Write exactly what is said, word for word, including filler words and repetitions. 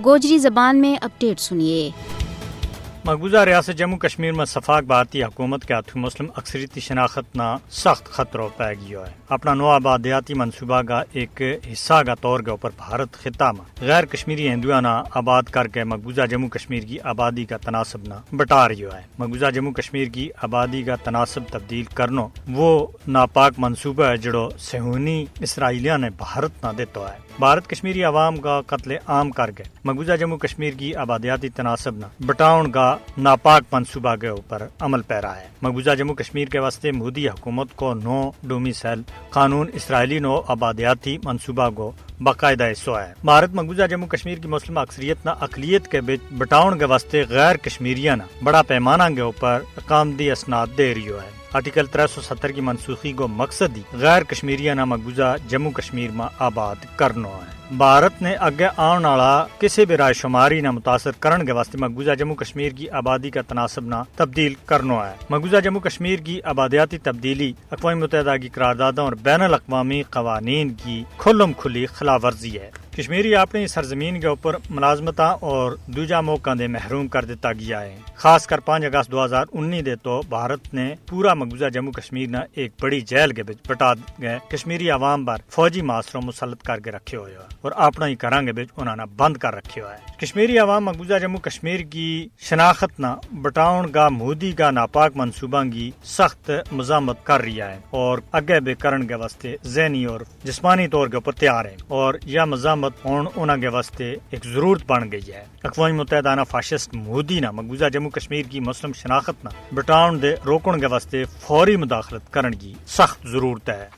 گوجری زبان میں اپڈیٹ سنیے۔ مقبوضہ ریاست جموں کشمیر ما سفاک بھارتی حکومت کے ہتھو مسلم اکثریتی شناخت نا سخت خطرو پے گیو ہے۔ اپنا نو آبادیاتی منصوبہ کا ایک حصہ کا طور کے اوپر بھارت خطہ ما غیر کشمیری ہندوؤں نا آباد کر کے مقبوضہ جموں کشمیر کی آبادی کا تناسب نا بٹا رہیو ہے۔ مقبوضہ جموں کشمیر کی آبادی کا تناسب تبدیل کرنو وہ ناپاک منصوبہ ہے جڑو سہونی اسرائیلیاں نے بھارت نا دیتو ہے۔ بھارت کشمیری عوام کا قتل عام کر کے مقبوضہ جموں کشمیر کی آبادیاتی تناسب نا بٹاؤن کا ناپاک منصوبہ کے اوپر عمل پیرا ہے۔ مقبوضہ جموں کشمیر کے واسطے مودی حکومت کو نو ڈومی سیل قانون اسرائیلی نو آبادیاتی منصوبہ کو باقاعدہ حصو ہے۔ بھارت مقبوضہ جموں کشمیر کی مسلم اکثریت نا اقلیت کے بچ بٹاؤن کے واسطے غیر کشمیریاں نا بڑا پیمانہ کے اوپر اقامدی اسناد دے رہیو ہے۔ آرٹیکل ترے سو ستر کی منسوخی کو مقصد ہی غیر کشمیریاں نا مقبوضہ جموں کشمیر ما آباد کرنو ہے۔ بھارت نے اگے آن آڑا کسے بھی رائے شماری نا متاثر کرن کے واسطے مقبوضہ جموں کشمیر کی آبادی کا تناسب نا تبدیل کرنو ہے۔ مقبوضہ جموں کشمیر کی آبادیاتی تبدیلی اقوام متحدہ کی قراردادوں اور بین الاقوامی قوانین کی کھلم کھلی خلاف ورزی ہے۔ کشمیری اپنی سرزمین کے اوپر ملازمتاں اور دوجہ موقعاں دے محروم کر دیتا گیا ہے۔ خاص کر پانچ اگست دو ہزار انی دے تو بھارت نے پورا مقبوضہ جموں کشمیر نا ایک بڑی جیل کے بچ بٹا گئے کشمیری عوام پر فوجی ماسروں مسلط کر کے رکھے ہوئے ہو اور اپنا ہی گھراں کے بچ انہاں نا بند کر رکھے ہوئے۔ کشمیری عوام مقبوضہ جموں کشمیر کی شناخت نا بٹاؤن کا مودی کا ناپاک منصوباں کی سخت مزاحمت کر رہی ہے اور اگے بے کرن کے واسطے ذہنی اور جسمانی طور کے اوپر تیار ہیں اور یا مزاحمت ہون انہاں کے واسطے ایک ضرورت بن گئی ہے۔ اقوام متحدہ نا فاشسٹ مودی نا مقبوضہ جموں کشمیر کی مسلم شناخت نا بٹاؤن دے روکن کے واسطے فوری مداخلت کرن کی سخت ضرورت ہے۔